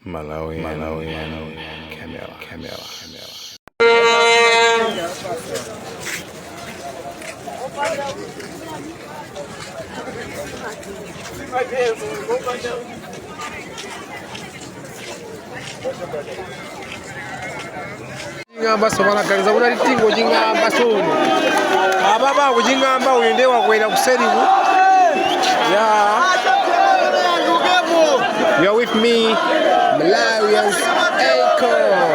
Malawi, Malawi, Camera, Camera, Camera. Ching'amba sobalaganiza kuti tingo ching'amba sono ababa akuching'amba uyu ndiye wakwera kuseriku. Yeah. You're with me, Malawians Akon.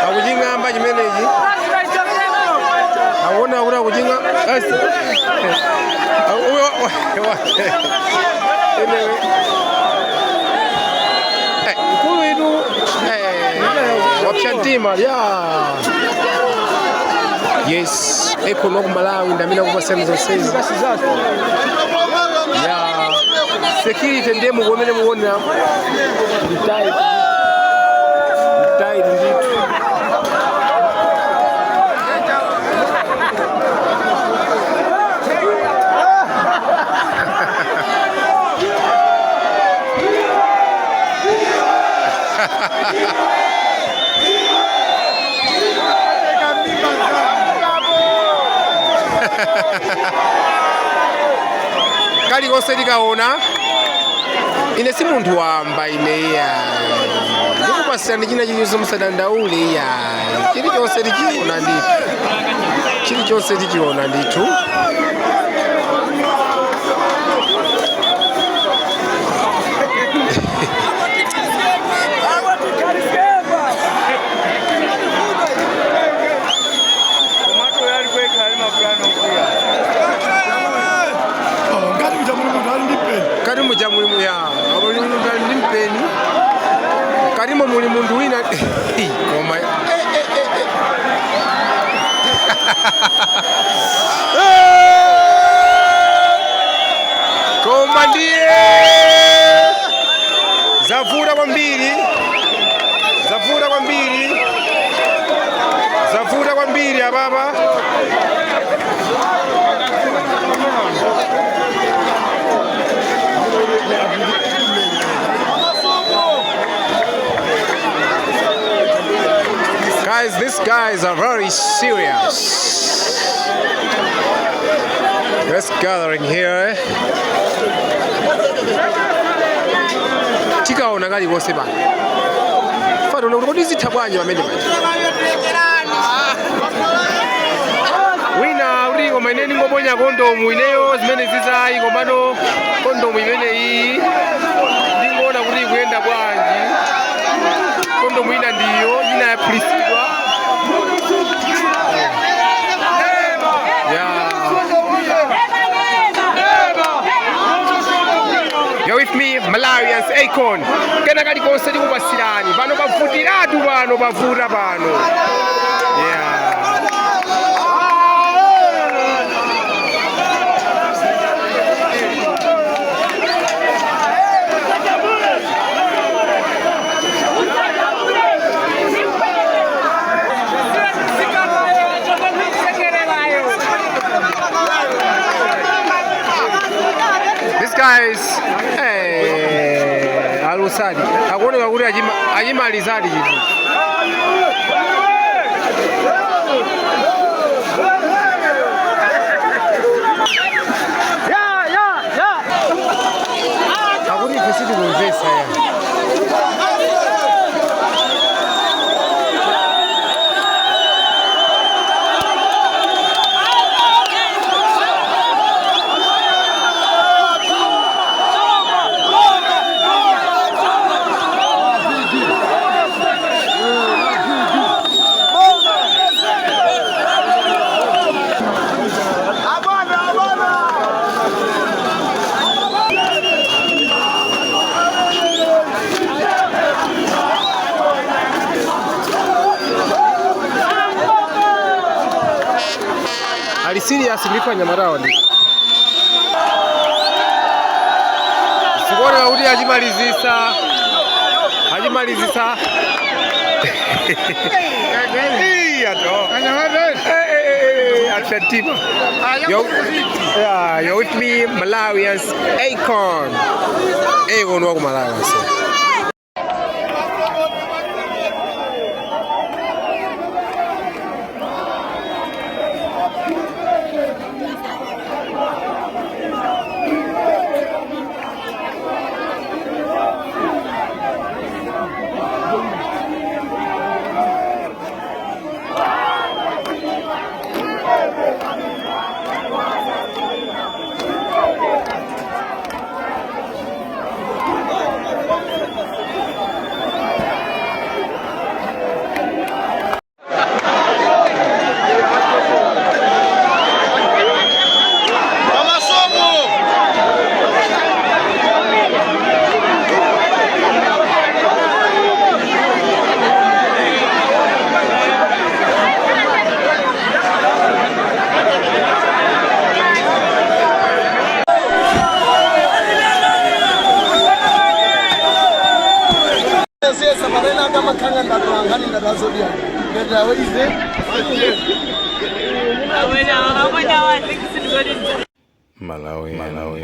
Akuching'amba chimenechi. Akuona kuti akuching'amba. Anyway. Mkulu itu wapsha mtima ya. Yes, Akon wa ku Malawi ndamene akupasani zonsezi. Ya security ndiye mukuomene mukuonera ndi tight. Tight ndithu. Kalikonse tikaona, ine si munthu wamba ine iya, ndikupasirani china chilichonse, musadandaule iya, chilichonse tichiona ndithu, chilichonse tichiona ndithu. Ngati kuja muli munthu ali ndi mpeni. Kati muja muli ya muli munthu ali ndi mpeni, katimo muli munthu wina, koma eh, eh, eh, eh. Koma ndiye zavuta kwambiri, zavuta kwambiri, zavuta kwambiri ababa. Guys, these guys are very serious. Let's gathering here. Tikaona kalikonse pano. Fatona kuti kodi zitha bwanji pamene paja. Wina kuti koma ine ndingoponya kondomu ineyo zimene zizayi, komano kondomu imeneyi ndingoona kuti ikuyenda bwanji. Kondomu ina ndiyo ina yaphulitsidwa. Yeah. You're with me, Malawians Akon. Kena kalikonse tikupasirani. Pano pavutiratu pano, pavuta pano. Yeah. These guys, alusadi. Akuoneka kuti achimalizadi chinthu. Akuti ife sitikumvesa ya. Ali serious ndithu anyamatawa ndi. Zikuoneka kuti achimalizisa. Achimalizisa. Iya to. Argentina. Yo, yeah, you're with me, Malawians Akon. Akon wa ku Malawi. Siyesa parena kamakhanga ndatoangani ndatazodia ngati aweize. Malawi, Malawi,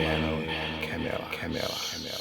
Camera, Camera, Camera.